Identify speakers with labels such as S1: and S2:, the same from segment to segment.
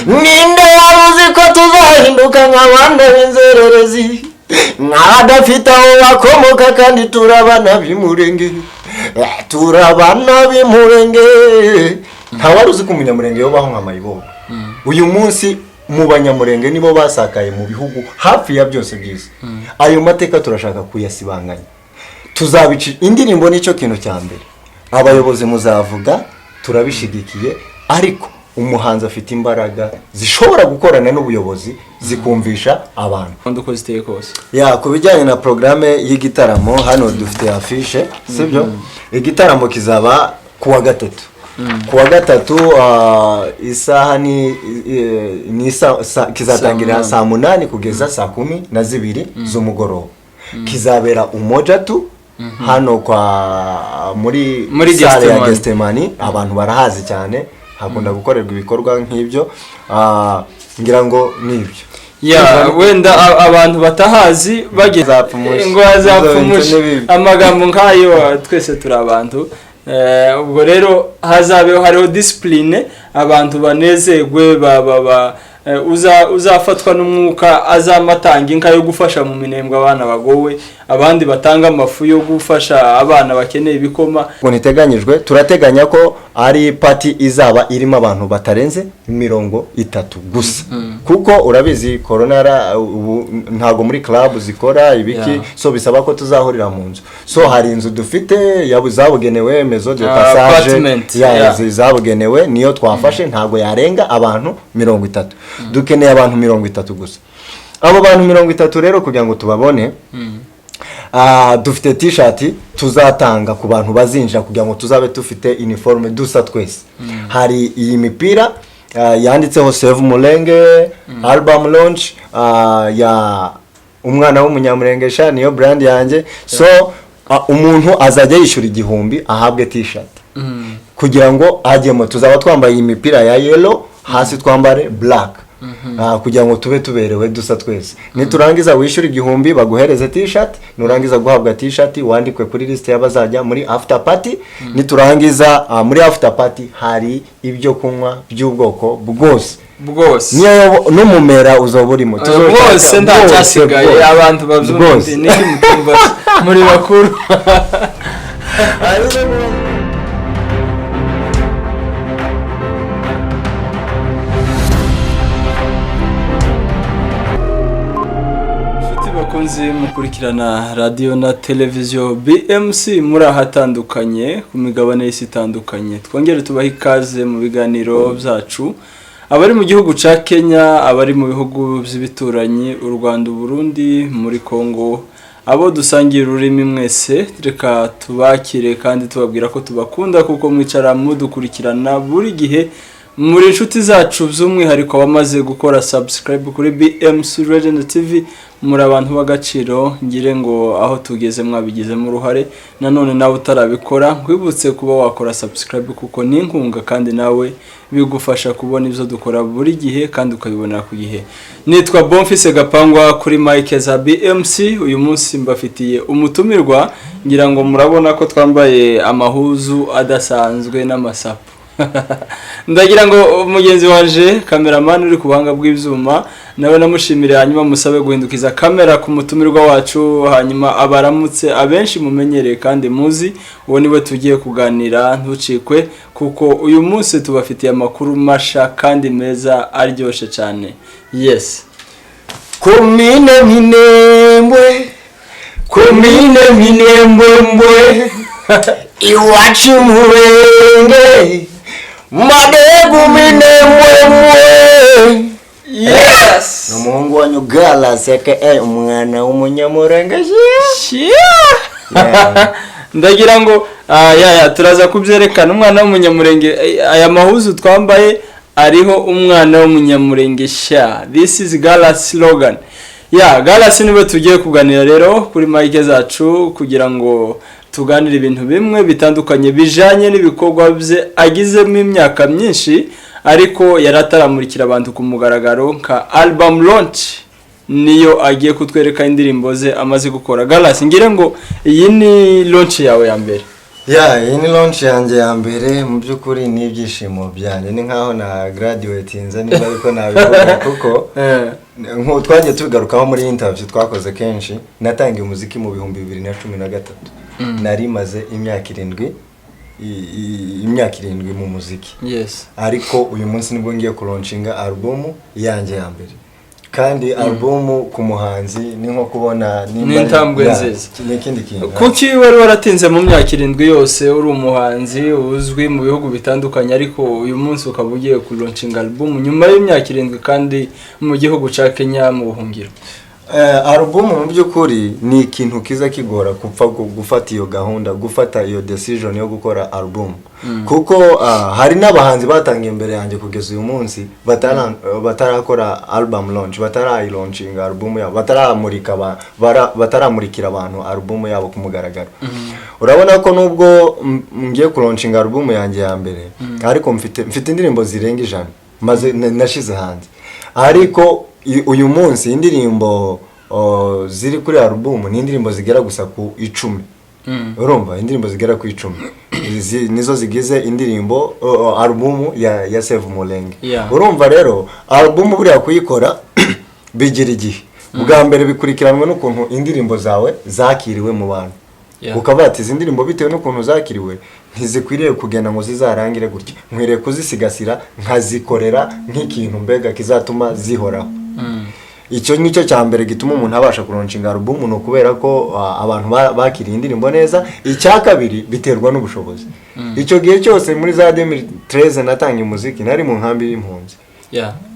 S1: Ninde wari uzi ko tuzahinduka nk'abana b'inzererezi, nk'abadafite aho bakomoka, kandi turabana b'Imurenge? Turabana b'Imurenge. Nta wari uzi ko Umunyamurenge yobaho nka mayibobo. Uyu munsi mu Banyamurenge nibo basakaye mu bihugu hafi ya byose by'isi. Ayo mateka turashaka kuyasibanganya, tuzabica indirimbo. Nicyo kintu cya mbere abayobozi muzavuga, turabishigikiye, ariko umuhanzi afite imbaraga zishobora gukorana n'ubuyobozi zikumvisha abantu.
S2: Undi uko ziteye kose.
S1: Ya, ku bijyanye na porogaramu y'igitaramo, hano dufite afishe, sibyo? Igitaramo kizaba ku wa gatatu, ku wa gatatu, isaha ni kizatangira saa 8 kugeza saa 12 z'umugoroba. Kizabera Umoja Tu hano kwa muri
S2: Muri
S1: salle ya
S2: Gestemani.
S1: Gestemani. Abantu barahazi cyane, hakunda gukorerwa ibikorwa nk'ibyo. Ngira ngo nibyo.
S2: Ya, wenda abantu batahazi bageze
S1: Azapfa umushi.
S2: Ngo azapfa
S1: Ibyo bintu
S2: umushi.
S1: ni bibi.
S2: Amagambo nk'ayo, twese turi abantu. Ubwo rero hazabeho hariho discipline, abantu banezerwe, ba ba ba uzafatwa n'umwuka azamatanga inka yo gufasha mu Minembwe abana bagowe, abandi batanga amafu yo gufasha abana bakeneye ibikoma.
S1: Ukuntu iteganyijwe, turateganya ko ari party izaba irimo abantu batarenze 30 gusa, kuko urabizi corona ubu ntabwo muri club zikora ibiki. So bisaba ko tuzahurira mu nzu. So hari inzu dufite zabugenewe, maison de passage
S2: Apartment,
S1: ya, zabugenewe, niyo twafashe. Ntabwo yarenga abantu 30. Dukeneye abantu 30 gusa. Abo bantu 30 rero, kugira ngo tubabone, dufite T-shirt tuzatanga ku bantu bazinjira, kugira ngo tuzabe dufite uniforme dusa twese. Hari iyi mipira yanditseho "Save Mulenge", album launch ya Umwana w'Umunyamurengesha, niyo brand yanjye. So umuntu azajya yishyura 1000 ahabwe T-shirt kugira ngo ajyemo. Tuzaba twambaye iyi mipira ya yellow, hasi twambare black, kugira ngo tube tuberewe dusa twese. Niturangiza wishyura 1000 baguhereze T-shirt. Nurangiza guhabwa T-shirt, wandikwe kuri liste y'abazajya muri after party. Niturangiza, muri after party hari ibyo kunywa by'ubwoko bwose.
S2: Bwose.
S1: Niyo n'umumera uzoba urimo.
S2: Bwose, nta
S1: Bwose,
S2: cyasigaye.
S1: bwose.
S2: Abantu babyumva.
S1: Bwose.
S2: Niki mutumva muri bakuru? Inshuti bakunzi mukurikirana radiyo na televiziyo BMC muri ahatandukanye ku migabane y'isi itandukanye, twongere tubahe ikaze mu biganiro byacu. Abari mu gihugu cya Kenya, abari mu bihugu by'ibituranyi, u Rwanda, Burundi, muri Congo, abo dusangiye ururimi mwese, reka tubakire kandi tubabwira ko tubakunda, kuko mwicara mudukurikirana buri gihe, muri inshuti zacu. By'umwihariko wamaze gukora subscribe kuri BMC Legend TV, muri abantu b'agaciro. Ngire ngo aho tugeze mwabigizemo uruhare. Nanone nawe utarabikora, nkwibutse kuba wakora subscribe, kuko ni inkunga kandi nawe bigufasha kubona ibyo dukora buri gihe kandi ukabibonera ku gihe. Nitwa Bonfise Gapangwa kuri mike za BMC. Uyu munsi mbafitiye umutumirwa. Ngira ngo murabona ko twambaye amahuzu adasanzwe n'amasapo. Ndagira ngo mugenzi wanje cameraman uri ku buhanga bw'ibyuma nawe namushimire, hanyuma musabe guhindukiza kamera ku mutumirwa wacu, hanyuma abaramutse abenshi mumenyereye kandi muzi. Uwo niwe tugiye kuganira. Ntucikwe, kuko uyu munsi tubafitiye amakuru masha kandi meza aryoshye cyane. Yes.
S1: Komine Minembwe, komine Minembwe mbwe, iwacu Murenge, Madegu Minembwe mbwe.
S2: Yes.
S1: Ni umuhungu wanyu Galas aka Umwana w'Umunyamurenge.
S2: Yeah. Ndagira ngo ya turaza kubyerekana. Umwana w'Umunyamurenge, aya mahuzu twambaye ariho Umwana w'Umunyamurenge sha. This is Galas slogan. Ya Galas niwe tugiye kuganira rero kuri mike zacu, kugira ngo tuganire ibintu bimwe bitandukanye bijanye n'ibikorwa bye agizemo imyaka myinshi, ariko yari ataramurikira abantu ku mugaragaro nka album launch. Niyo agiye kutwereka indirimbo ze amaze gukora. Galas, ngire ngo iyi ni launch yawe ya mbere.
S1: Ya, iyi ni launch yanjye ya mbere. Mu by'ukuri ni ibyishimo byanjye, ni nkaho na graduatinze, niba ariko nabivuga, kuko nk'ubu twagiye tubigarukaho muri interview twakoze kenshi. Natangiye umuziki mu 2013, nari maze imyaka 7, imyaka 7 mu muziki. Ariko uyu munsi nibwo ngiye kulaunchinga album yanjye ya mbere, kandi album ku muhanzi ni nko kubona nimba
S2: Ni intambwe
S1: Ya,
S2: nziza.
S1: ni ikindi kintu.
S2: Kuki wari waratinze mu myaka 7 yose, uri umuhanzi uzwi mu bihugu bitandukanye, ariko uyu munsi ukaba ugiye kulaunchinga album nyuma y'imyaka 7 kandi mu gihugu cya Kenya mu buhungiro?
S1: Album mu by'ukuri ni ikintu kiza kigora gupfa gufata iyo gahunda, gufata iyo decision yo gukora album, kuko hari n'abahanzi batangiye imbere yanjye kugeza uyu munsi batarakora album launch, batarayilaunchinga album yabo, bataramurikira abantu album yabo ku mugaragaro. Urabona ko nubwo ngiye kulaunchinga album yanjye ya mbere, ariko mfite indirimbo zirenga 100 maze nashize hanze, ariko uyu munsi indirimbo ziri kuri album ni indirimbo zigera gusa ku 10. Urumva, indirimbo zigera ku 10 nizo zigize indirimbo album ya Save Mulenge. Urumva rero, album buriya kuyikora bigira igihe. Bwa mbere bikurikiranwa n'ukuntu indirimbo zawe zakiriwe mu bantu, ukavuga ati izi ndirimbo bitewe n'ukuntu zakiriwe ntizikwiriye kugenda ngo zizarangire gutya, nkwiriye kuzisigasira nkazikorera nk'ikintu mbega kizatuma zihoraho. Icyo nicyo cya mbere gituma umuntu abasha kulaunchinga album, ni ukubera ko abantu bakiriye indirimbo neza. Icya kabiri biterwa n'ubushobozi. Icyo gihe cyose muri za 2013 natangiye umuziki, nari mu nkambi y'impunzi.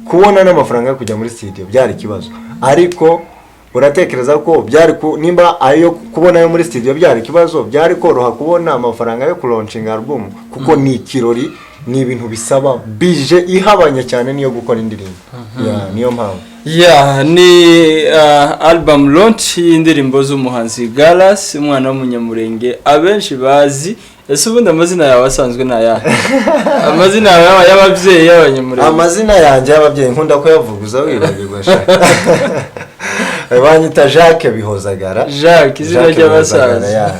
S1: Kubona n'amafaranga yo kujya muri studio byari ikibazo, ariko uratekereza ko byari ku nimba ayo kubona ayo muri studio byari ikibazo, byari koroha kubona amafaranga yo kulaunchinga album? Kuko ni ikirori, ni ibintu bisaba budget ihabanye cyane niyo gukora indirimbo. Yeah, niyo mpamvu.
S2: Ya, ni album launch y'indirimbo z'umuhanzi Galas, umwana w'umunyamurenge abenshi bazi. Ese ubundi amazina yawe asanzwe ni ayahe, amazina yawe y'ababyeyi y'abanyamurenge?
S1: Amazina yanjye y'ababyeyi nkunda kuyavuguza wibagirwa sha. Banyita Jacques Bihozagara.
S2: Jacques, izina
S1: Jacques
S2: ry'abasaza.
S1: Bihozagara, yeah,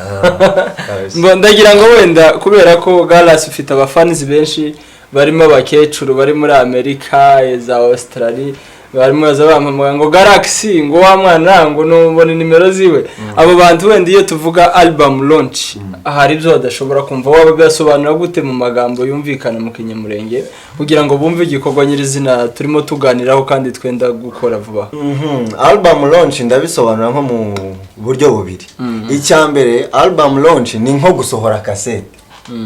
S1: kabisa.
S2: Ndagira ngo wenda kubera ko Galas ufite abafanizi benshi barimo abakecuru bari muri Amerika, za Australia, barimo baza bampamagara ngo Galaxy, ngo wa mwana, ngo nubone nimero ziwe. Abo bantu wenda iyo tuvuga album launch hari ibyo badashobora kumva. Waba bibasobanura gute mu magambo yumvikana mu kinyamurenge kugira ngo bumve igikorwa nyirizina turimo tuganiraho kandi twenda gukora vuba?
S1: Album launch ndabisobanura nko mu buryo bubiri. Icya mbere, album launch ni nko gusohora kasete.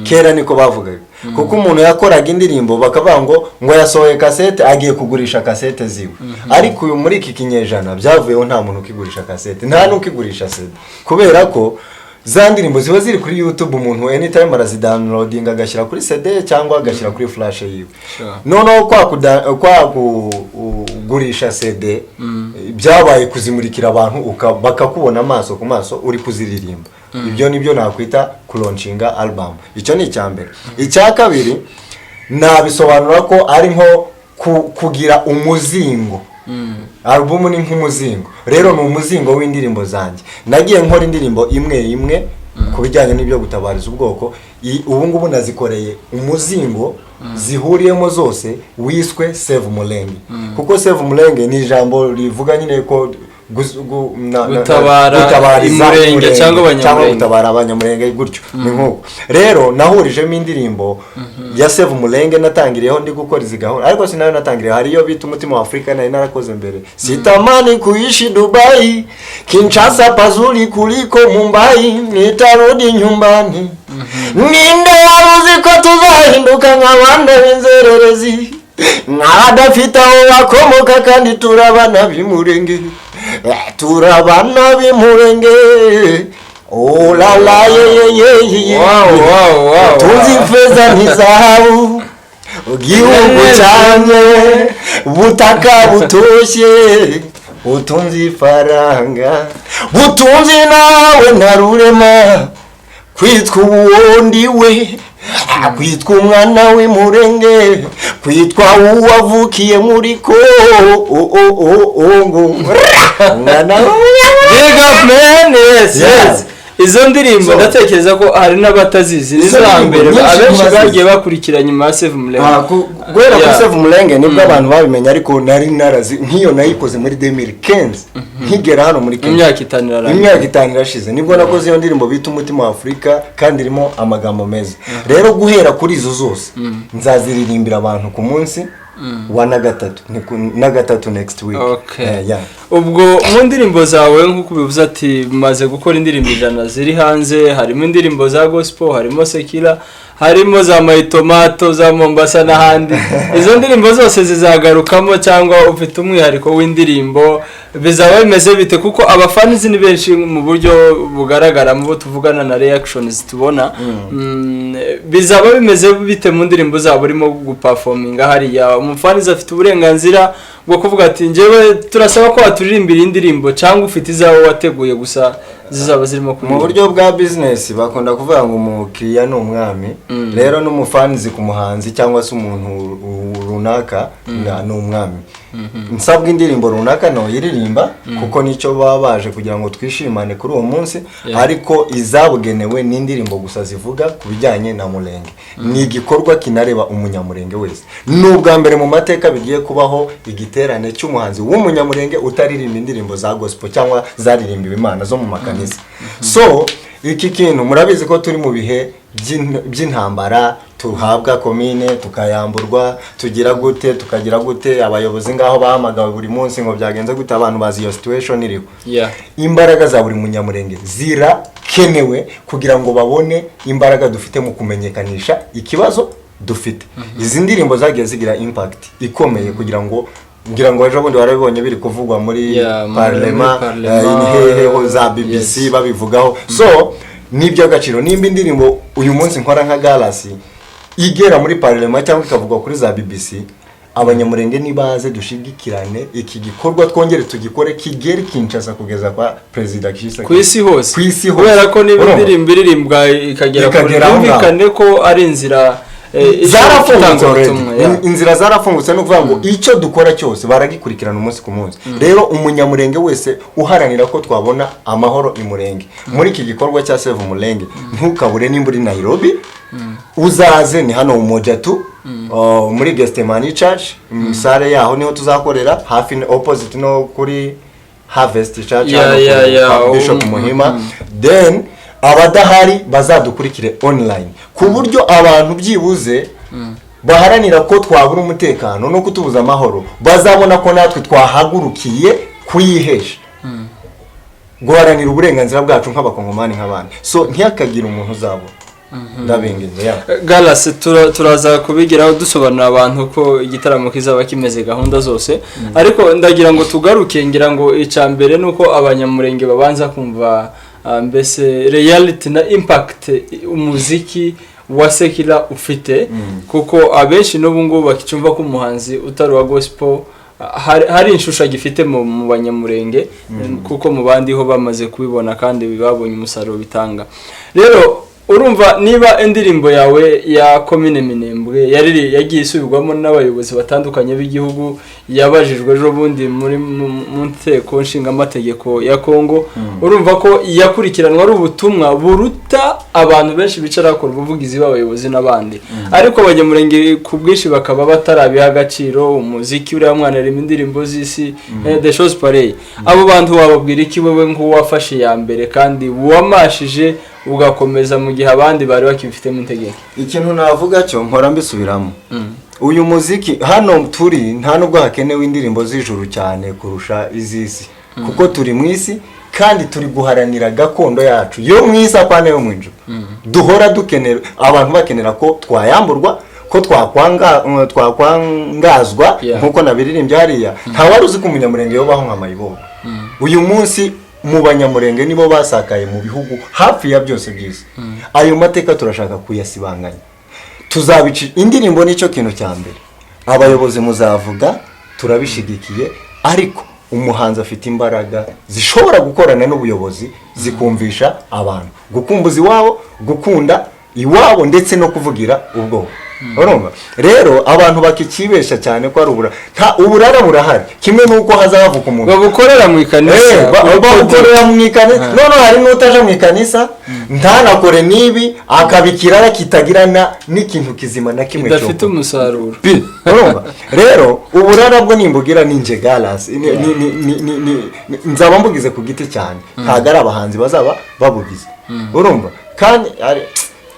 S1: Kera niko bavugaga, kuko umuntu yakoraga indirimbo bakavuga ngo yasohoye kasete, agiye kugurisha kasete ziwe. Ariko uyu muri iki kinyejana byavuyeho, nta muntu ukigurisha kasete, nta n'ukigurisha CD, kubera ko za ndirimbo ziba ziri kuri YouTube, umuntu anytime arazidownloadinga agashyira kuri CD cyangwa agashyira kuri flash yiwe. Noneho kwa kugurisha CD byabaye kuzimurikira abantu, bakakubona amaso ku maso uri kuziririmba. Ibyo nibyo nakwita kulaunchinga album. Icyo ni icya mbere. Icya kabiri, nabisobanura ko ari nko kugira umuzingo. Album ni nk'umuzingo rero, ni umuzingo w'indirimbo zanjye. Nagiye nkora indirimbo imwe imwe ku bijyanye n'ibyo gutabariza ubwoko. Ubu ngubu nazikoreye umuzingo zihuriyemo zose wiswe Save Mulenge, kuko Save Mulenge ni ijambo rivuga nyine ko
S2: Gutabara
S1: gutabariza
S2: Imurenge
S1: Umurenge
S2: cyangwa Abanyamurenge.
S1: Cyangwa gutabara Abanyamurenge gutyo. Ni nk'uko rero nahurijemo indirimbo ya Save Mulenge natangiriyeho ndi gukora izi gahunda, ariko si nayo natangiriye, hari iyo bita Umutima wa Afurika nari narakoze mbere. Sitamani kuishi Dubai, Kinshasa pazuri kuliko Mumbai, nitarudi nyumbani. Ninde wari uzi ko tuzahinduka nk'abana b'inzererezi, nk'abadafite aho bakomoka, kandi turabana b'Imurenge? Turabana b'Imurenge, oh la la, ye ye ye ye.
S2: Wow.
S1: Tuzi feza n'izahabu, igihugu cyanjye, butaka butoshye, utunze ifaranga, butunze nawe na rurema. Kwitwa uwundi we, kwitwa umwana w'Imurenge, kwitwa uwavukiye muri Kongo, umwana.
S2: Big up, man, yes.
S1: Yeah.
S2: Yes. Izo ndirimbo ndatekereza ko hari n'abatazizi, nizo
S1: Izo ndirimbo
S2: hambere
S1: nyinshi
S2: abenshi
S1: ntibazizi.
S2: Bagiye bakurikira nyuma ya Save Mulenge.
S1: Guhera kuri Save Mulenge nibwo abantu babimenye, ariko nari narazi nk'iyo nayikoze muri 2015 nkigera hano muri Kenya.
S2: Imyaka 5 irarangiye.
S1: Imyaka 5 irashize nibwo nakoze iyo ndirimbo bita Umutima wa Afurika, kandi irimo amagambo meza. Rero guhera kuri izo zose nzaziririmbira abantu ku munsi wa na gatatu, ni na gatatu next week. Yeah.
S2: Ubwo mu ndirimbo zawe, nk'uko ubivuze ati maze gukora indirimbo 100 ziri hanze, harimo indirimbo za gospel, harimo secular, harimo za mayitomato za Mombasa n'ahandi. Izo ndirimbo zose zizagarukamo cyangwa ufite umwihariko w'indirimbo? Bizaba bimeze bite? Kuko abafanizi ni benshi mu buryo bugaragara mu bo tuvugana na reactions tubona. Bizaba bimeze bite mu ndirimbo zabo urimo guperforminga hariya? Umufanizi afite uburenganzira bwo kuvuga ati njyewe turasaba ko waturirimbira iyi ndirimbo, cyangwa ufite izawe wateguye gusa zizaba zirimo
S1: Mu
S2: kuririmba?
S1: buryo bwa business bakunda kuvuga ngo umukiriya ni umwami. Rero n'umufanizi ku muhanzi cyangwa se umuntu runaka ni umwami. Nsabwa indirimbo runaka noyiririmba, kuko nicyo baba baje kugira ngo twishimane kuri uwo munsi. Ariko izabugenewe ni indirimbo gusa zivuga ku bijyanye na Murenge. Ni igikorwa kinareba umunyamurenge wese. Ni ubwa mbere mu mateka bigiye kubaho igiterane cy'umuhanzi w'umunyamurenge utaririmba indirimbo za gospel cyangwa zaririmbiwe Imana zo mu makanisa. So iki kintu murabizi ko turi mu bihe by'intambara, tuhabwa komine tukayamburwa, tugira gute, tukagira gute, abayobozi ngaho bahamagawe buri munsi ngo byagenze gute. Abantu bazi iyo situation iriho. Imbaraga za buri munyamurenge zirakenewe kugira ngo babone imbaraga dufite mu kumenyekanisha ikibazo dufite. Izi ndirimbo zagiye zigira impact ikomeye, kugira ngo ngira ngo ejo bundi warabibonye biri kuvugwa muri
S2: Yeah,
S1: parlema,
S2: muri parlema,
S1: hehe za BBC babivugaho. So ni iby'agaciro nimba indirimbo uyu munsi nkora nka Galasi igera muri parlema cyangwa ikavugwa kuri za BBC. Abanyamurenge nibaze dushigikirane iki gikorwa, twongere tugikore kigere Kinshasa kugeza kwa Perezida Tshisekedi.
S2: Ku isi hose.
S1: Ku isi hose.
S2: Kubera ko niba
S1: Urumva?
S2: indirimbo iririmbwa ikagera kure,
S1: Ikagera aho ngaho.
S2: byumvikane ko ari inzira ishobora
S1: Zarafungutse
S2: gutanga
S1: already.
S2: ubutumwa, yeah.
S1: Inzira zarafungutse, ni ukuvuga ngo icyo dukora cyose baragikurikirana umunsi ku munsi. Rero umunyamurenge wese uharanira ko twabona amahoro i Murenge muri iki gikorwa cya Save Umurenge, ntukabure. Nimba uri Nairobi uzaze, ni hano Umoja tu, muri Gethsemane Church, mu salle yaho niho tuzakorera, hafi opposite no kuri Harvest Church, hano kwa Bishop Muhima. Then abadahari bazadukurikire online, ku buryo abantu byibuze baharanira ko twabura umutekano no kutubuza amahoro bazabona ko natwe twahagurukiye kuyihesha, guharanira uburenganzira bwacu nk'abakongomani nk'abandi. So ntihakagire umuntu uzabura, ndabinginze ya.
S2: Galasi, turaza kubigeraho dusobanurira abantu ko igitaramo kizaba kimeze, gahunda zose. Ariko ndagira ngo tugaruke, ngira ngo icya mbere ni uko abanyamurenge babanza kumva mbese reality na impact umuziki wa secular ufite, kuko abenshi n'ubu ngubu bakicyumva ko umuhanzi utari uwa gospel hari ishusho agifite mu banyamurenge, kuko mu bandi ho bamaze kubibona kandi babonye umusaruro bitanga. Rero urumva niba indirimbo yawe ya Komine Minembwe yagiye isubirwamo n'abayobozi batandukanye b'igihugu, yabajijwe ejo bundi muri mu nteko nshingamategeko ya Kongo, urumva ko yakurikiranwa ari ubutumwa buruta abantu benshi bicara bakora ubuvugizi b'abayobozi n'abandi, ariko abanyamurenge ku bwinshi bakaba batarabiha agaciro. Umuziki uriya mwana arimo indirimbo z'isi, des choses pareilles. Abo bantu wababwira iki wowe nk'uwafashe iya mbere kandi wamashije ugakomeza mu gihe abandi bari bakibifitemo intege nke?
S1: Ikintu navuga cyo mpora mbisubiramo, uyu muziki hano turi nta nubwo hakenewe indirimbo z'ijuru cyane kurusha iz'isi, kuko turi mu isi kandi turi guharanira gakondo yacu yo mu isi, apana yo mu ijuru. Duhora dukenera, abantu bakenera ko twayamburwa, ko twakwangazwa. Nkuko nabiririmbye hariya, nta wari uzi ko umunyamurenge yobaho nka mayibobo. Uyu munsi mu banyamurenge nibo basakaye mu bihugu hafi ya byose by'isi. Ayo mateka turashaka kuyasibanganya, tuzabica indirimbo, nicyo kintu cya mbere. Abayobozi muzavuga turabishigikiye, ariko umuhanzi afite imbaraga zishobora gukorana n'ubuyobozi zikumvisha abantu gukumbuza iwabo, gukunda iwabo, ndetse no kuvugira ubwoko. Urumva rero, abantu bakikibesha cyane ko ari uburara. Nta uburara burahari, kimwe n'uko hazavuka umuntu
S2: Babukorera mu ikanisa. Kuri
S1: Babukorera mu ikanisa. Noneho hari n'utaja mu ikanisa, ntanakore n'ibi, akaba ikirara kitagirana n'ikintu kizima na kimwe
S2: Kidafite
S1: cyo
S2: umusaruro.
S1: Pi, urumva rero, uburara bwo nimbugira ni nje Gallas, nzaba mbugize ku giti cyane, ntabwo ari abahanzi bazaba babugize. Urumva kandi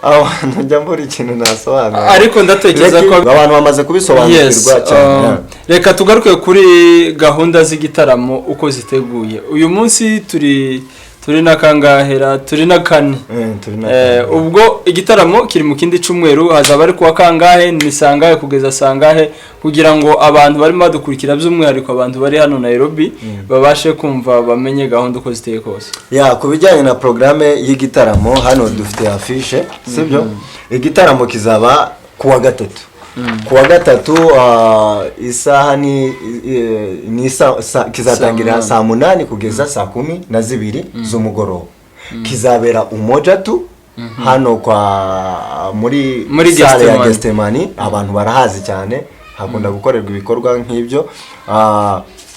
S1: abantu njya mbura ikintu nasobanura.
S2: Ariko ndatekereza ko
S1: Abantu bamaze kubisobanukirwa cyane.
S2: Reka tugaruke kuri gahunda z'igitaramo uko ziteguye. Uyu munsi turi na kangahera? Turi na kane.
S1: Turi na
S2: Ubwo igitaramo kiri mu kindi cyumweru, hazaba ari kuwa kangahe? Ni sangahe kugeza sangahe, kugira ngo abantu barimo badukurikira, by'umwihariko abantu bari hano Nairobi, babashe kumva, bamenye gahunda uko ziteye kose?
S1: Ya, ku bijyanye na porogaramu y'igitaramo, hano dufite afishe, sibyo? Igitaramo kizaba kuwa gatatu, kuwa gatatu, isaha ni kizatangira 8:00 kugeza 12:00 z'umugoroba. Kizabera Umoja Tu hano kwa muri
S2: Muri
S1: salle ya
S2: Gethsemane.
S1: Gethsemane. Abantu barahazi cyane, hakunda gukorerwa ibikorwa nk'ibyo.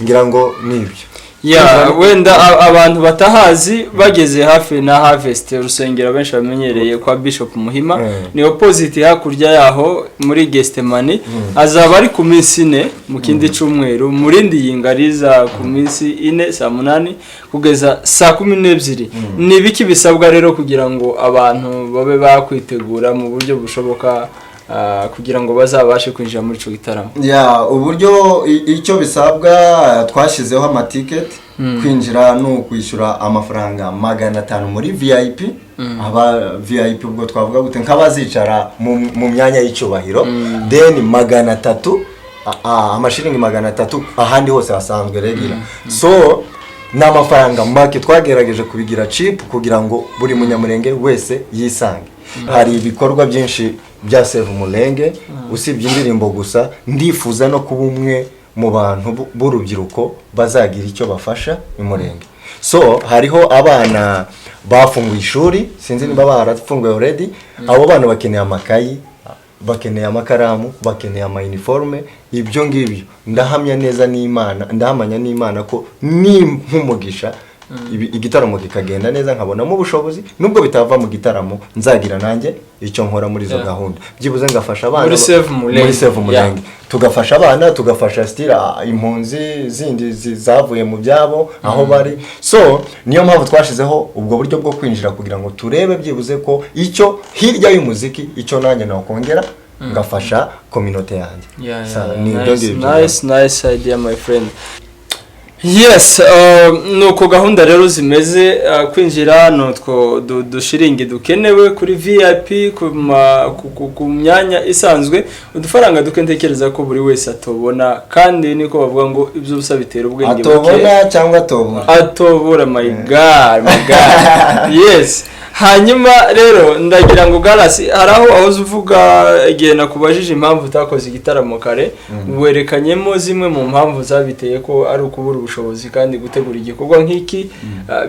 S1: Ngira ngo nibyo.
S2: Ya, wenda abantu batahazi, bageze hafi na Harvest, urusengero benshi bamenyereye kwa Bishop Muhima, ni opposite, hakurya yaho muri Gethsemane. Azaba ari ku minsi 4 mu kindi cyumweru, mu rindi yingariza ku minsi 4, 8:00 kugeza 12:00. Ni ibiki bisabwa rero kugira ngo abantu babe bakwitegura mu buryo bushoboka, kugira ngo bazabashe kwinjira muri ico gitaramo?
S1: Ya, uburyo icyo bisabwa, twashyizeho amatiketi. Kwinjira ni ukwishyura amafaranga 500 muri VIP. Aba VIP ubwo twavuga gute? Nk'abazicara mu myanya y'icyubahiro. Then 300, amashiringi 300 ahandi hose hasanzwe, regular. So ni amafaranga make, twagerageje kubigira cheap kugira ngo buri munyamurenge wese yisange. Hari ibikorwa byinshi bya Save Umurenge usibye indirimbo gusa. Ndifuza no kuba umwe mu bantu b'urubyiruko bazagira icyo bafasha Umurenge. So hariho abana bafunguye ishuri, sinzi niba barafunguye already. Abo bana bakeneye amakayi, bakeneye amakaramu, bakeneye ama uniforme, ibyo ngibyo. Ndahamya neza n'Imana, ndahamanya n'Imana ko ni nk'umugisha igitaramo kikagenda neza, nkabonamo ubushobozi, nubwo bitava mu gitaramo, nzagira nanjye icyo nkora muri izo gahunda, byibuze ngafasha abana
S2: Muri Save Mulenge.
S1: Muri Save Mulenge tugafasha abana, tugafasha stira impunzi zindi zavuye mu byabo aho bari. So niyo mpamvu twashizeho ubwo buryo bwo kwinjira, kugira ngo turebe byibuze ko icyo hirya y'umuziki, icyo nanjye nakongera ngafasha communauté yanjye. Ni ibyo
S2: Nice,
S1: ngibyo.
S2: nice, nice idea, my friend. Yes, nuko gahunda rero zimeze. Kwinjira ni utwo dushiringi dukenewe kuri VIP, ku myanya isanzwe udufaranga duke ntekereza ko buri wese atobona, kandi niko bavuga ngo iby'ubusa bitera ubwenge buke.
S1: Atobona cyangwa atobora?
S2: Atobora. My God, my God, yes. Hanyuma rero ndagira ngo Gallas, hari aho wahoze uvuga igihe nakubajije impamvu utakoze igitaramo kare, werekanyemo zimwe mu mpamvu zabiteye ko ari ukubura ubushobozi, kandi gutegura igikorwa nk'iki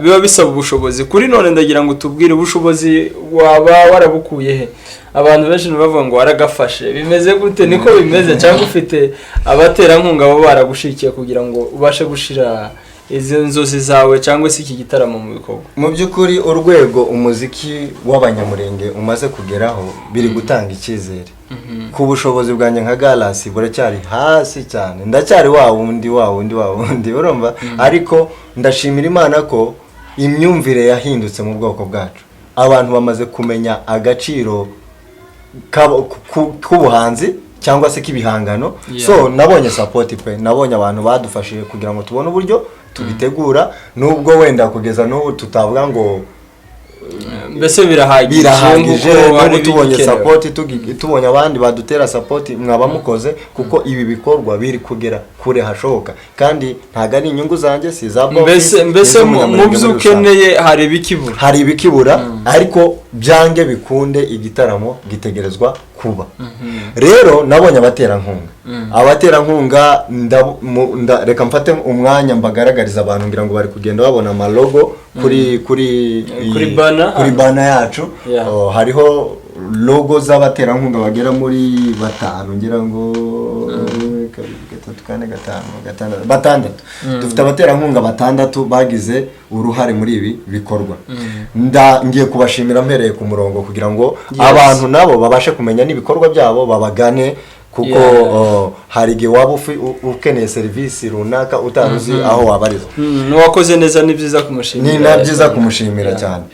S2: biba bisaba ubushobozi. Kuri none ndagira ngo tubwire, ubushobozi waba warabukuye he? Abantu benshi bavuga ngo waragafashe, bimeze gute? Niko bimeze cyangwa ufite abaterankunga bo baragushikiye kugira ngo ubashe gushira izi nzozi zawe cyangwa se iki gitaramo mu bikorwa?
S1: Mu by'ukuri, urwego umuziki w'Abanyamurenge umaze kugeraho biri gutanga icyizere. Ku bushobozi bwanjye nka Gallas buracyari hasi cyane, ndacyari wa wundi, wa wundi, wa wundi, urumva? Ariko ndashimira Imana ko imyumvire yahindutse mu bwoko bwacu. Abantu bamaze kumenya agaciro k'ubuhanzi cyangwa se k'ibihangano. So nabonye support pe, nabonye abantu badufashije kugira ngo tubone uburyo tubitegura, nubwo wenda kugeza n'ubu tutavuga ngo
S2: Mbese birahagije?
S1: Birahagije.
S2: Nk'uko
S1: N'ubu
S2: hari
S1: tubonye
S2: ibikenewe.
S1: support, tubonye abandi badutera support, mwaba mukoze, kuko ibi bikorwa biri kugera kure hashoboka, kandi ntabwo ari inyungu zanjye, si iza Bob
S2: Mbese
S1: Office,
S2: mbese
S1: ni
S2: mu
S1: iz'umunyamurenge
S2: byo
S1: muri rusange.
S2: ukeneye hari ibikibura?
S1: Hari ibikibura, ariko byange bikunde igitaramo gitegerezwa kuba. Rero nabonye abaterankunga. Abaterankunga reka mfate umwanya mbagaragariza abantu, ngira ngo bari kugenda babona amalogo kuri
S2: Kuri banner.
S1: Kuri banner yacu. Oh, hariho logo z'abaterankunga bagera muri batanu, ngira ngo kabiri, gatatu, kane, gatanu, gatandatu, batandatu. Dufite abaterankunga batandatu bagize uruhare muri ibi bikorwa. Ngiye kubashimira mpereye ku murongo kugira ngo abantu nabo babashe kumenya n'ibikorwa byabo, babagane, kuko hari igihe waba ukeneye serivisi runaka utari uzi aho wabarizwa.
S2: N'uwakoze neza ni byiza kumushimira.
S1: Ni na byiza kumushimira cyane.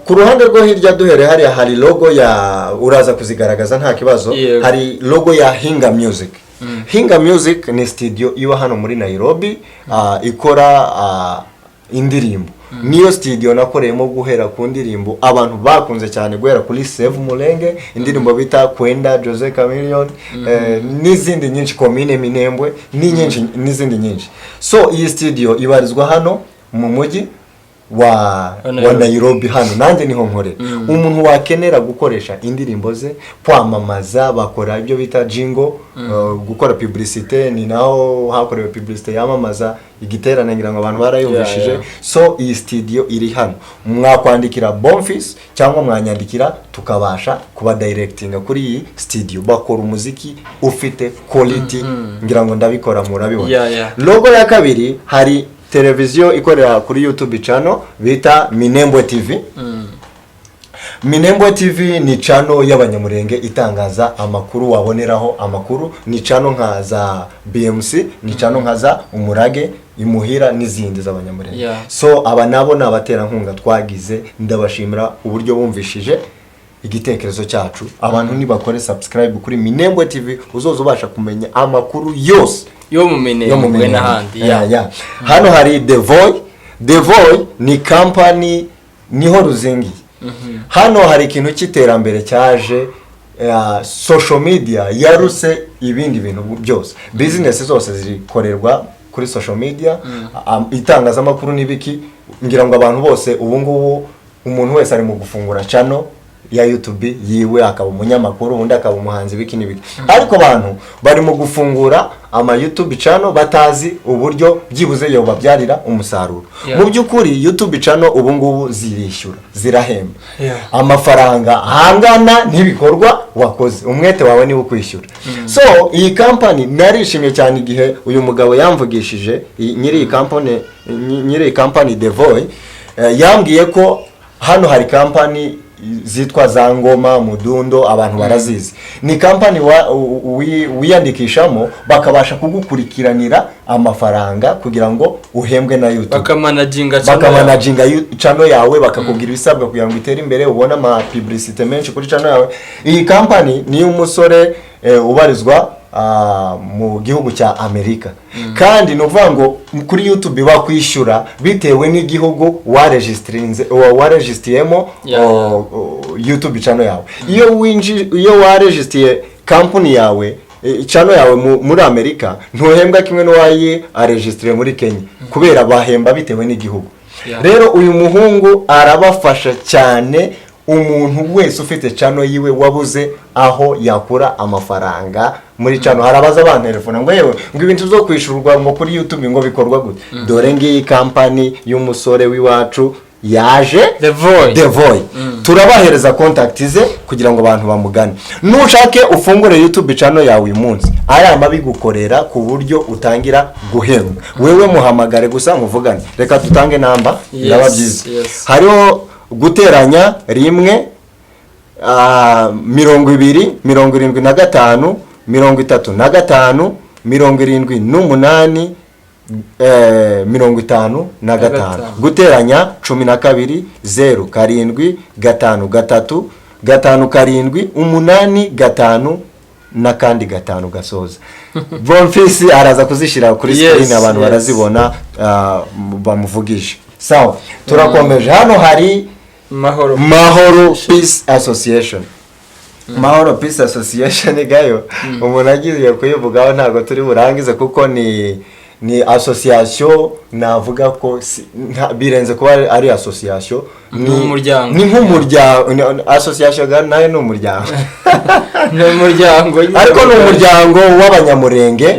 S1: Ku ruhande rwo hirya, duhere hariya, hari logo ya, uraza kuzigaragaza nta kibazo.
S2: Yego.
S1: Hari logo ya Hinga Music. Hinga Music ni studio iba hano muri Nairobi, ikora indirimbo. Niyo studio nakoreyemo guhera ku ndirimbo abantu bakunze cyane, guhera kuri Save Mulenge, indirimbo bita Kwenda, Jose Chameleone, n'izindi nyinshi, Komine Minembwe, ni nyinshi, n'izindi nyinshi. So iyi studio ibarizwa hano mu mujyi wa
S2: Nairobi.
S1: Nairobi. Hano nanjye niho nkorera. Umuntu wakenera gukoresha indirimbo ze kwamamaza, bakora ibyo bita jingle, gukora publicité. Ni naho hakorewe publicité yamamaza igiterane, ngira ngo abantu barayumvishije. So iyi studio iri hano, mwakwandikira Bonfils cyangwa mwanyandikira, tukabasha kuba directinga kuri iyi studio. Bakora umuziki ufite quality, ngira ngo ndabikora murabibona. Logo ya kabiri, hari televiziyo ikorera kuri YouTube channel bita Minembwe TV. Minembwe TV ni channel y'Abanyamurenge itangaza amakuru, waboneraho amakuru. Ni channel nka za BMC, ni channel nka za Umurage, Imuhira n'izindi z'Abanyamurenge. So aba nabo ni abaterankunga twagize. Ndabashimira uburyo bumvishije igitekerezo cyacu. Abantu nibakore subscribe kuri Minembwe TV, uzoza ubasha kumenya amakuru yose
S2: yo mu
S1: yo mu
S2: Minembwe
S1: Minembwe
S2: n'ahandi.
S1: Yeah. Hano hari The Voy. The Voy ni company, niho ruzingiye. Hano hari ikintu cy'iterambere cyaje, social media yaruse ibindi bintu byose. Business zose zikorerwa kuri social media, itangazamakuru n'ibiki. Ngira ngo abantu bose ubu ngubu, umuntu wese ari mu gufungura channel ya YouTube yiwe, akaba umunyamakuru, undi akaba umuhanzi, biki n'ibiki. Ariko abantu bari mu gufungura ama YouTube channel batazi uburyo byibuze yobabyarira umusaruro. Mu by'ukuri YouTube channel ubu ngubu zirishyura, zirahemba amafaranga angana n'ibikorwa wakoze, umwete wawe niwo ukwishyura. So iyi company narishimye cyane igihe uyu mugabo yamvugishije, nyiri iyi company, nyiri iyi company The Voy, yambwiye ko hano hari company zitwa za Ngoma Mudundo, abantu barazizi. Ni company wiyandikishamo, bakabasha kugukurikiranira amafaranga kugira ngo uhembwe na YouTube.
S2: Bakamanaginga channel yawe.
S1: Bakamanaginga channel yawe, bakakubwira ibisabwa kugira ngo utere imbere, ubone ama publicité menshi kuri channel yawe. Iyi company ni umusore ubarizwa mu gihugu cya Amerika, kandi ni ukuvuga ngo kuri YouTube bakwishyura bitewe n'igihugu waregisitirinze, waregisitiyemo YouTube channel yawe. Iyo iyo waregisitiye company yawe, channel yawe muri Amerika, ntuhembwa kimwe n'uwayi aregisitiriye muri Kenya, kubera bahemba bitewe n'igihugu. Rero uyu muhungu arabafasha cyane. Umuntu wese ufite channel yiwe wabuze aho yakura amafaranga muri channel, hari abaza bantelefona ngo: "Yewe," ngo, "ibintu byo kwishyurwa ngo kuri YouTube ngo bikorwa gute?" Dore ngiyi company y'umusore w'iwacu yaje.
S2: The Voy.
S1: The Voy. Turabahereza contact ze kugira ngo abantu bamugane. Nushake ufungure YouTube channel yawe uyu munsi, ari amabigukorera ku buryo utangira guhembwa. Wewe muhamagare gusa muvugane. Reka dutange namba, biraba byiza. Hariho guteranya 1, 20, 75, 35, 78, 55.
S2: Gatanu.
S1: Guteranya 12, 0, 7, 5, 3, 5, 7, 8, 5 n'akandi 5 gasoza. Bonfisi araza kuzishyira kuri screen, abantu barazibona, bamuvugisha. Sawa, turakomeje. Hano hari
S2: Mahoro.
S1: Mahoro Peace Association. Mahoro Peace Association gayo umuntu agiye kuyivugaho ntabwo turi burangize, kuko ni association navuga ko birenze kuba ari association.
S2: Ni umuryango.
S1: Ni nk'umuryango. Association nayo ni umuryango.
S2: Ni umuryango nyine.
S1: Ariko ni umuryango w'Abanyamurenge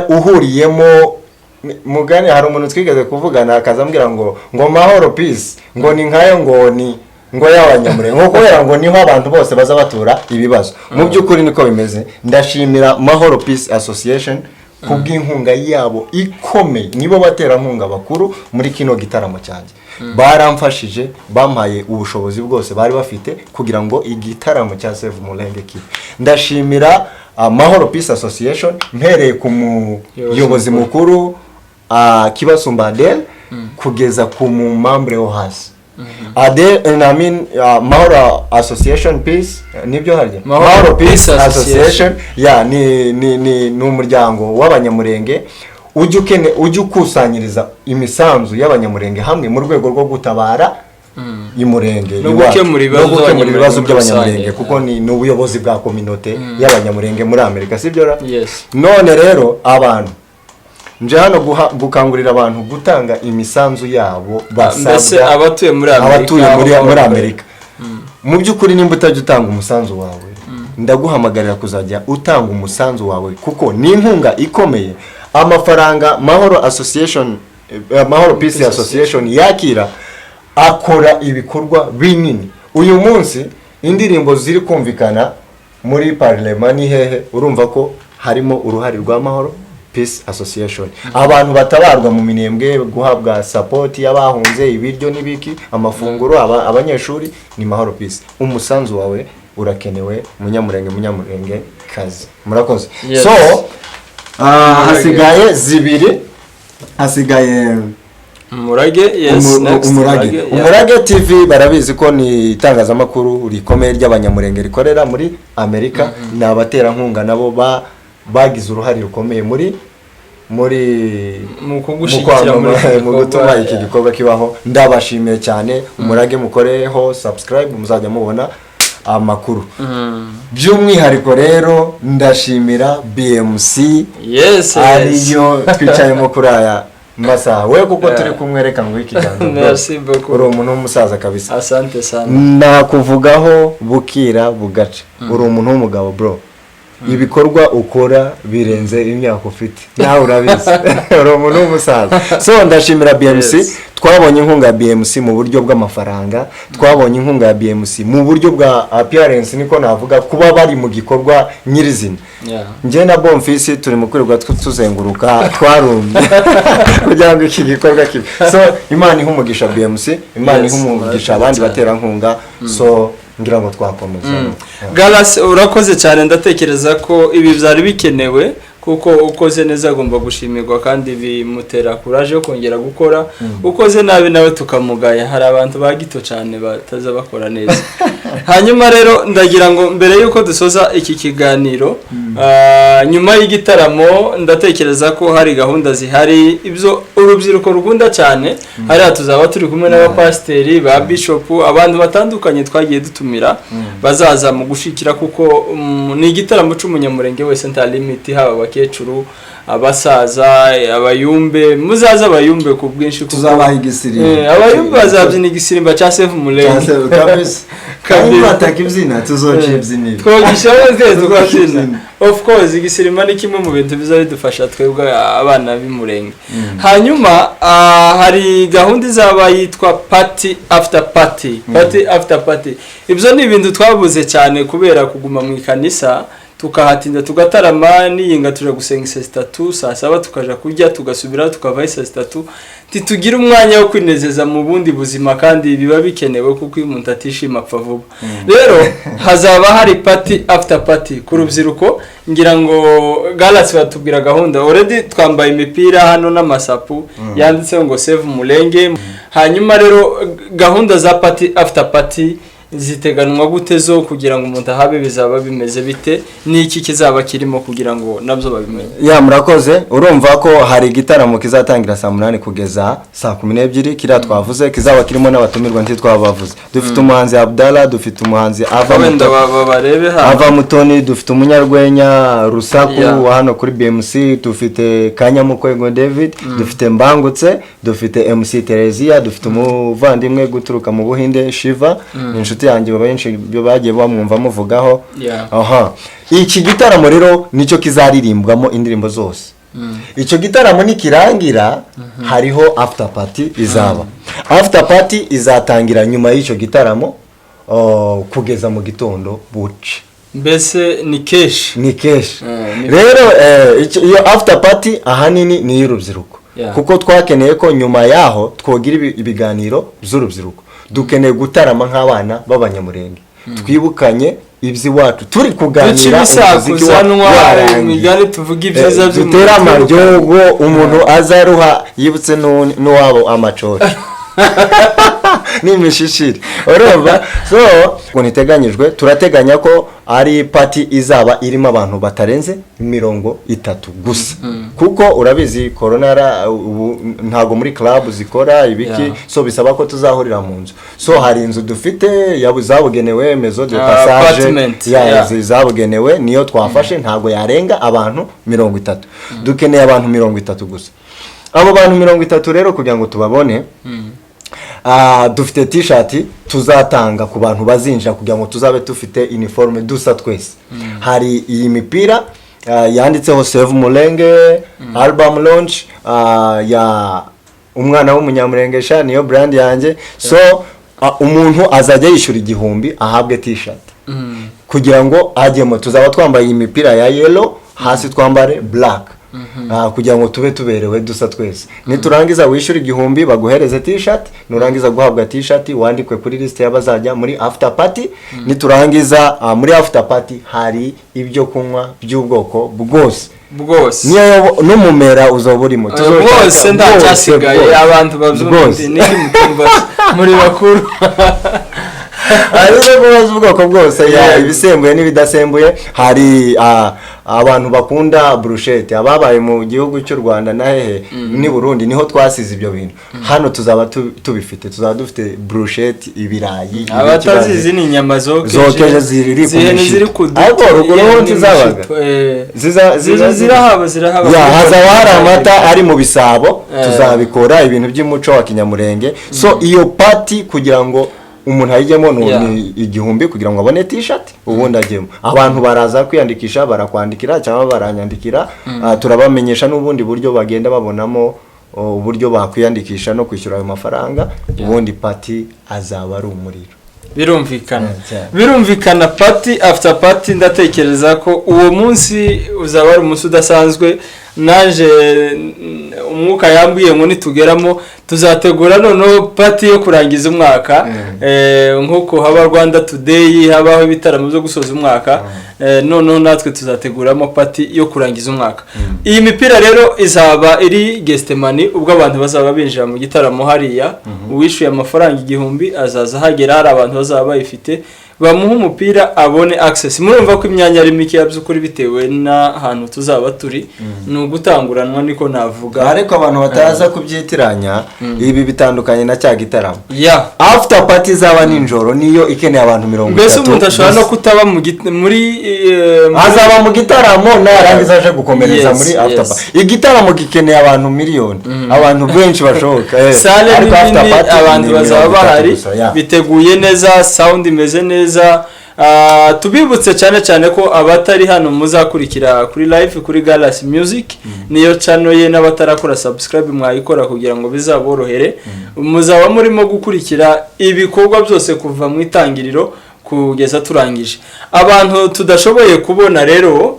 S1: uhuriyemo mugani. Hari umuntu twigeze kuvugana akaza ambwira ngo Mahoro Peace ngo ni nkayo, ngo ni ngo y'Abanyamurenge, ngo kubera ngo niho abantu bose baza batura ibibazo. Mu by'ukuri niko bimeze. Ndashimira Mahoro Peace Association kubw'inkunga yabo ikomeye. Nibo baterankunga bakuru muri kino gitaramo cyanjye. Baramfashije, bampaye ubushobozi bwose bari bafite kugira ngo igitaramo cya Save Mulenge kibe. Ndashimira Mahoro Peace Association, mpereye ku muyobozi mukuru Kibasumba Adele kugeza ku mumembre wo hasi. Adele, I mean, Mahoro Association Peace, nibyo harya?
S2: Mahoro Peace
S1: Association, ya ni umuryango w'Abanyamurenge ujya ukusanyiriza imisanzu y'Abanyamurenge hamwe mu rwego rwo gutabara Imurenge
S2: No
S1: iwacu.
S2: gukemura ibibazo
S1: No gukemura ibibazo
S2: by'Abanyamurenge muri
S1: by'Abanyamurenge,
S2: rusange.
S1: kuko ni ubuyobozi bwa communauté y'Abanyamurenge muri Amerika, sibyo ra?
S2: Yes.
S1: None rero abantu, nje hano gukangurira abantu gutanga imisanzu yabo basabwa.
S2: Mbese abatuye muri Amerika,
S1: Abatuye
S2: aho
S1: muri
S2: baba.
S1: Amerika. Mu by'ukuri, nimba utajya utanga umusanzu wawe, ndaguhamagarira kuzajya utanga umusanzu wawe, kuko ni inkunga ikomeye. Amafaranga Mahoro Association, Mahoro Peace Association yakira, akora ibikorwa binini. Uyu munsi indirimbo ziri kumvikana muri parlement ni hehe? Urumva ko harimo uruhare rwa Mahoro Peace Association. Abantu batabarwa mu Minembwe, guhabwa support y'abahunze, ibiryo n'ibiki, amafunguro, abanyeshuri, ni Mahoro Peace. Umusanzu wawe urakenewe, Munyamurenge, Munyamurenge kazi. Murakoze.
S2: Yes.
S1: So hasigaye zibiri, hasigaye
S2: Umurage, yes. Next.
S1: Umurage.
S2: Yeah.
S1: Umurage TV, barabizi ko ni itangazamakuru rikomeye ry'Abanyamurenge rikorera muri Amerika. Ni abaterankunga nabo bagize uruhare rukomeye muri
S2: Mu kugushyigikira muri iki
S1: mu
S2: gikorwa,
S1: gutuma iki
S2: yeah.
S1: gikorwa kibaho. Ndabashimiye cyane. Umurage, mukoreho subscribe, muzajya mubona amakuru. By'umwihariko rero ndashimira BMC, ariyo twicayemo kuri aya masaha. We kuko turi kumwe, reka ngo ikiganza, bro.
S2: Merci beaucoup.
S1: Uri umuntu w'umusaza kabisa.
S2: Asante sana.
S1: Nakuvugaho bukira bugaca. Uri umuntu w'umugabo, bro. Ibikorwa ukora birenze imyaka ufite, nawe urabizi. Uri umuntu w'umusaza. So ndashimira BMC. Twabonye inkunga ya BMC mu buryo bw'amafaranga, twabonye inkunga ya BMC mu buryo bwa appearance, niko navuga, kuba bari mu gikorwa nyirizina. Njye na Bonfisi turi mu kwirirwa tuzenguruka, twarumye kugira ngo iki gikorwa kibe. So Imana ihe umugisha BMC, Imana ihe umugisha abandi
S2: Murakoze cyane.
S1: baterankunga. So ngira ngo twakomeza. Yeah.
S2: Galas, urakoze cyane. Ndatekereza ko ibi byari bikenewe, kuko ukoze neza agomba gushimirwa kandi bimutera courage yo kongera gukora. Ukoze nabi nawe tukamugaya. Hari abantu ba gito cyane bataza bakora neza. Hanyuma rero ndagira ngo mbere y'uko dusoza iki kiganiro, nyuma y'igitaramo ndatekereza ko hari gahunda zihari, ibyo urubyiruko rukunda cyane. Hariya tuzaba turi kumwe n'abapasiteri ba bishopu, abantu batandukanye twagiye dutumira bazaza mu gushikira, kuko ni igitaramo cy'Umunyamurenge wese, nta limit, haba abakecuru, abasaza, abayumbe. Muzaze abayumbe ku bwinshi, kuko
S1: Tuzabaha igisirimba.
S2: Abayumbe bazabyina igisirimba cya Save Mulenge.
S1: Kabisa.
S2: Kabisa.
S1: Kandi batakibyina, tuzoca ibyiniro.
S2: Twogishaho twese tukabyina.
S1: Tukabyina.
S2: Of course, igisirimba ni kimwe mu bintu biza bidufasha twebwe abana b'Imurenge. Hanyuma hari gahunda izaba yitwa party after party. Party after party, ibyo ni ibintu twabuze cyane kubera kuguma mu ikanisa, tukahatinda, tugatarama niyinga, tuja gusenga saa 3, saa 7 tukaja kurya, tugasubira, tukavayo saa 3. Ntitugira umwanya wo kwinezeza mu bundi buzima, kandi biba bikenewe, kuko iyo umuntu atishima apfa vuba. Rero hazaba hari party after party ku rubyiruko. Ngira ngo Galas batubwira gahunda. Already twambaye imipira hano n'amasapu yanditseho ngo "Save Mulenge". Hanyuma rero gahunda za party after party ziteganwa gute zo kugira ngo umuntu ahabe? Bizaba bimeze bite? N'iki kizaba kirimo kugira ngo nabyo babimenye?
S1: Ya, murakoze. Urumva ko hari igitaramo kizatangira saa 8 kugeza saa 12. Kiriya twavuze kizaba kirimo n'abatumirwa, ntitwabavuze. Dufite umuhanzi Abdallah, dufite umuhanzi Ava
S2: Wenda barebe hano.
S1: Ava Mutoni, dufite umunyarwenya Rusaku wa hano kuri BMC, dufite Kanyamukwego David, dufite Mbangutse, dufite MC Teresia, dufite umuvandimwe guturuka mu Buhinde, Shiva, ni inshuti yanjye, benshi bagiye bamwumva muvugaho. Aha, iki gitaramo rero nicyo kizaririmbwamo indirimbo zose. Icyo gitaramo nikirangira, hariho after party izaba. After party izatangira nyuma y'icyo gitaramo. kugeza mu gitondo buce.
S2: Mbese ni keshi.
S1: Ni kenshi.
S2: Ni
S1: Rero iyo after party ahanini ni iy'urubyiruko, kuko twakeneye ko nyuma yaho twogira ibiganiro by'urubyiruko. Dukeneye gutarama nk'abana b'Abanyamurenge, twibukanye iby'iwacu, turi
S2: Duce
S1: kuganira, umuziki
S2: ibisakuzanwa,
S1: warangiye.
S2: imigani, tuvuge ibyiza
S1: Dutere amaryogo, umuntu azaruha yibutse n'uwabo amacoca n'imishishiri, urumva? So ukuntu iteganyijwe, turateganya ko ari party izaba irimo abantu batarenze 30 gusa, kuko urabizi corona ubu ntabwo muri club zikora ibiki. So bisaba ko tuzahurira mu nzu. So hari inzu dufite zabugenewe, maison de passage.
S2: Apartment, yeah.
S1: Zabugenewe niyo twafashe, ntabwo yarenga abantu 30. Dukeneye abantu 30 gusa. Abo bantu 30 rero, kugira ngo tubabone, dufite T-shirt tuzatanga ku bantu bazinjira, kugira ngo tuzabe dufite uniforme dusa twese. Hari iyi mipira yanditseho "Save Mulenge", album launch ya umwana w'Umunyamurengesha, niyo brand yanjye. So umuntu azajya yishyura 1000 ahabwe T-shirt kugira ngo ajyemo. Tuzaba twambaye iyi mipira ya yellow, hasi twambare black, kugira ngo tube tuberewe dusa twese. Niturangiza wishyura 1000 baguhereze T-shirt. Nurangiza guhabwa T-shirt, wandikwe kuri list y'abazajya muri after party. Niturangiza, muri after party hari ibyo kunywa by'ubwoko bwose.
S2: Bwose.
S1: Niyo n'umumera uzaba urimo.
S2: Bwose, nta cyasigaye.
S1: Bwose.
S2: Abantu babyumva.
S1: Bwose.
S2: Niki mutumva muri bakuru?
S1: Hari ibyo kunywa z'ubwoko bwose ya ibisembuye n'ibidasembuye. Hari abantu bakunda brochette, ababaye mu gihugu cy'u Rwanda na hehe ni Burundi, niho twasize ibyo bintu. Hano tuzaba tubifite, tuzaba dufite brochette, ibirayi, ibiki.
S2: Abatazizi ni inyama zokeje.
S1: Zokeje ziri ku
S2: zihene
S1: mishito.
S2: Ziri ku duti.
S1: Ariko ruguru ho ntizabaga.
S2: N'imishito, zirahaba.
S1: Ya, hazaba hari amata ari mu bisabo. Tuzabikora ibintu by'umuco wa kinyamurenge. So iyo party, kugira ngo umuntu ayijyemo ni 1000 kugira ngo abone T-shirt, ubundi ajyemo. Abantu baraza kwiyandikisha, barakwandikira cyangwa baranyandikira. Turabamenyesha n'ubundi buryo bagenda babonamo uburyo bakwiyandikisha no kwishyura ayo mafaranga. Ubundi party azaba ari umuriro.
S2: Birumvikana.
S1: Cyane.
S2: Birumvikana, party after party. Ndatekereza ko uwo munsi uzaba ari umunsi udasanzwe. Naje umwuka yambwiye ngo nitugeramo tuzategura noneho party yo kurangiza umwaka. Nk'uko haba Rwanda Today, habaho ibitaramo byo gusoza umwaka, noneho natwe tuzateguramo party yo kurangiza umwaka. Iyi mipira rero izaba iri Gethsemane ubwo abantu bazaba binjira mu gitaramo hariya. Uwishyuye amafaranga 1000 azaza ahagera hari abantu bazaba bayifite, bamuha umupira abone access. Murumva ko imyanya ari mike by'ukuri, bitewe n'ahantu tuzaba turi. Ni ugutanguranwa, niko navuga.
S1: Ariko abantu bataza kubyitiranya, ibi bitandukanye na cya gitaramo. After party izaba nijoro niyo ikeneye abantu mirongo
S2: Mbese
S1: itatu
S2: umuntu ashobora no
S1: gusa.
S2: kutaba muri
S1: Azaba mu gitaramo, narangiza aje gukomereza muri after party. Igitaramo gikeneye abantu miliyoni, abantu benshi bashoboka.
S2: Salle
S1: Ariko
S2: ni
S1: after
S2: nini,
S1: party
S2: abantu
S1: ni
S2: bazaba
S1: 30
S2: bahari,
S1: gusa, yeah.
S2: biteguye neza, sound imeze neza. Tubibutse cyane cyane ko abatari hano muzakurikira kuri live kuri Galas Music, niyo channel ye. N'abatarakora subscribe mwayikora kugira ngo bizaborohere. Muzaba murimo gukurikira ibikorwa byose kuva mu itangiriro kugeza turangije. Abantu tudashoboye kubona rero,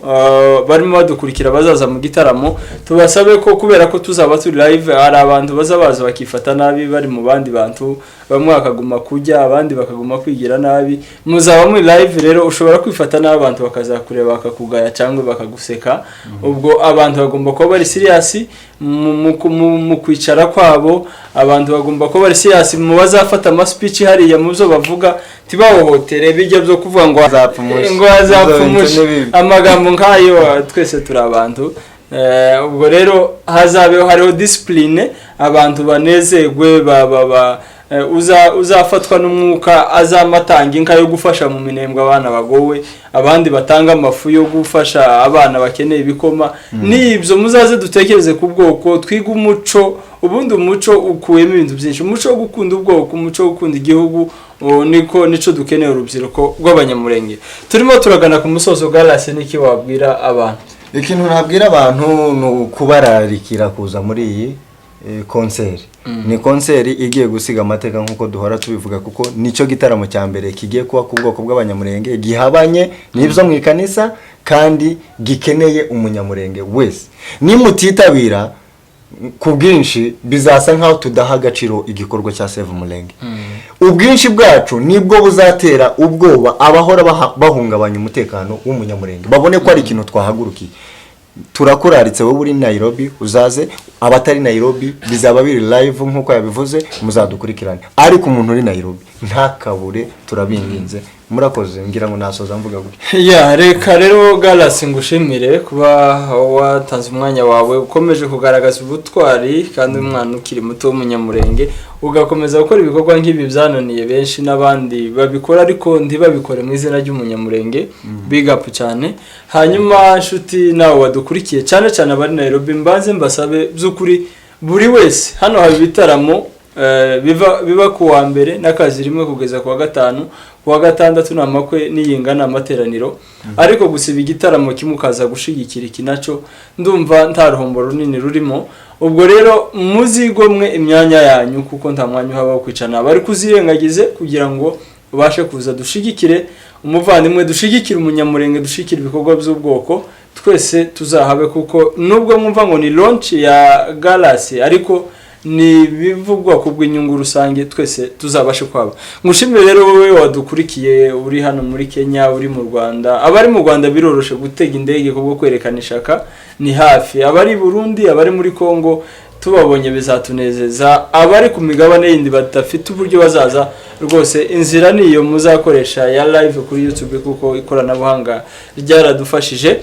S2: barimo badukurikira bazaza mu gitaramo, tubasabe ko kubera ko tuzaba turi live, hari abantu baza baza bakifata nabi bari mu bandi bantu, bamwe bakaguma kurya, abandi bakaguma kwigira nabi. Muzaba muri live rero, ushobora kwifata nabi abantu bakazakureba bakakugaya cyangwa bakaguseka. Ubwo abantu bagomba kuba bari serious mu kwicara kwabo. Abantu bagomba kuba bari serious mu bazafata ama speech hariya, mu byo bavuga ntibahohotere, bijya byo kuvuga ngo
S1: Azapfa umushi.
S2: Ngo azapfa
S1: Ibyo
S2: umushi.
S1: bintu ni bibi.
S2: Amagambo nk'ayo, twese turi abantu. Ubwo rero hazabeho hariho discipline, abantu banezerwe, ba uzafatwa n'umwuka azamatanga inka yo gufasha mu Minembwe abana bagowe, abandi batanga amafu yo gufasha abana bakeneye ibikoma. N'ibyo muzaze dutekereze ku bwoko, twige umuco. Ubundi umuco ukuyemo ibintu byinshi, umuco wo gukunda ubwoko, umuco wo gukunda igihugu. Uwo niko nico dukeneye, urubyiruko rw'Abanyamurenge. Turimo turagana ku musozo. Garasi, niki wabwira abantu?
S1: Ikintu nabwira abantu ni ukubararikira kuza muri iyi concert, ni concert igiye gusiga amateka nk'uko duhora tubivuga, kuko nicyo gitaramo cya mbere kigiye kuba ku bwoko bw'Abanyamurenge, gihabanye n'ibyo mu ikanisa kandi gikeneye umunyamurenge wese. Nimutitabira ku bwinshi, bizasa nk'aho tudaha agaciro igikorwa cya Save Murenge. Ubwinshi bwacu nibwo buzatera ubwoba abahora bahungabanya umutekano w'umunyamurenge, babone ko ari ikintu twahagurukiye. Turakuraritse, wowe uri Nairobi uzaze, abatari Nairobi bizaba biri live nk'uko yabivuze, muzadukurikirane, ariko umuntu uri Nairobi ntakabure, turabinginze. Murakoze, ngira ngo nasoza mvuga gutya.
S2: Ya, reka rero Galasi ngushimire kuba watanze umwanya wawe, ukomeje kugaragaza ubutwari kandi umwana ukiri muto w'umunyamurenge ugakomeza gukora ibikorwa nk'ibi byananiye benshi n'abandi babikora ariko ntibabikore mu izina ry'umunyamurenge. Big up cyane. Hanyuma nshuti nawe wadukurikiye, cyane cyane abari Nairobi, mbanze mbasabe by'ukuri buri wese, hano haba ibitaramo biba ku wa mbere n'akazi rimwe kugeza ku wa gatanu. Ku wa gatandatu ni amakwe n'iyinga, ni amateraniro, ariko gusiba igitaramo kimwe ukaza gushigikira iki nacyo ndumva nta ruhombo runini rurimo. Ubwo rero muzigomwe imyanya yanyu, kuko nta mwanya uhaba wo kwicarana, bari kuzirengagize kugira ngo ubashe kuza dushigikire umuvandimwe, dushigikire umunyamurenge, dushigikire ibikorwa by'ubwoko. Twese tuzahabe, kuko nubwo mwumva ngo ni launch ya Galasi, ariko ni ibivugwa ku bw'inyungu rusange, twese tuzabashe kwaba. Ngushimire rero wowe wadukurikiye uri hano muri Kenya, uri mu Rwanda. Abari mu Rwanda biroroshe gutega indege kubwo kwerekana ishaka, ni hafi. Abari i Burundi, abari muri Congo, tubabonye bizatunezeza. Abari ku migabane yindi badafite uburyo bazaza, rwose inzira niyo muzakoresha ya live kuri YouTube, kuko ikoranabuhanga ryaradufashije.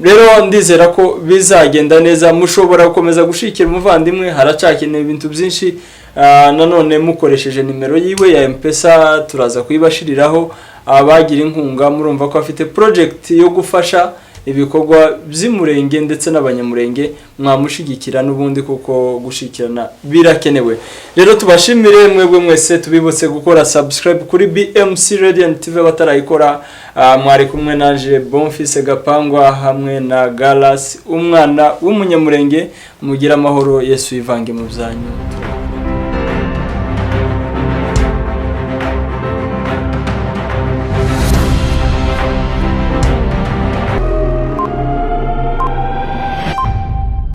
S2: Rero ndizera ko bizagenda neza, mushobora gukomeza gushikira umuvandimwe, haracyakenewe ibintu byinshi. Nanone mukoresheje nimero yiwe ya M-Pesa, turaza kuyibashiriraho abagira inkunga. Murumva ko afite project yo gufasha ibikorwa by'umurenge ndetse n'abanyamurenge, mwamushigikira n'ubundi kuko gushikirana birakenewe. Rero tubashimire mwebwe mwese, tubibutse gukora subscribe kuri BMC Radiant TV batarayikora. Mwari kumwe naje Bonfise Gapangwa hamwe na Galas, umwana w'umunyamurenge. Mugira amahoro, Yesu yivange mu byanyu.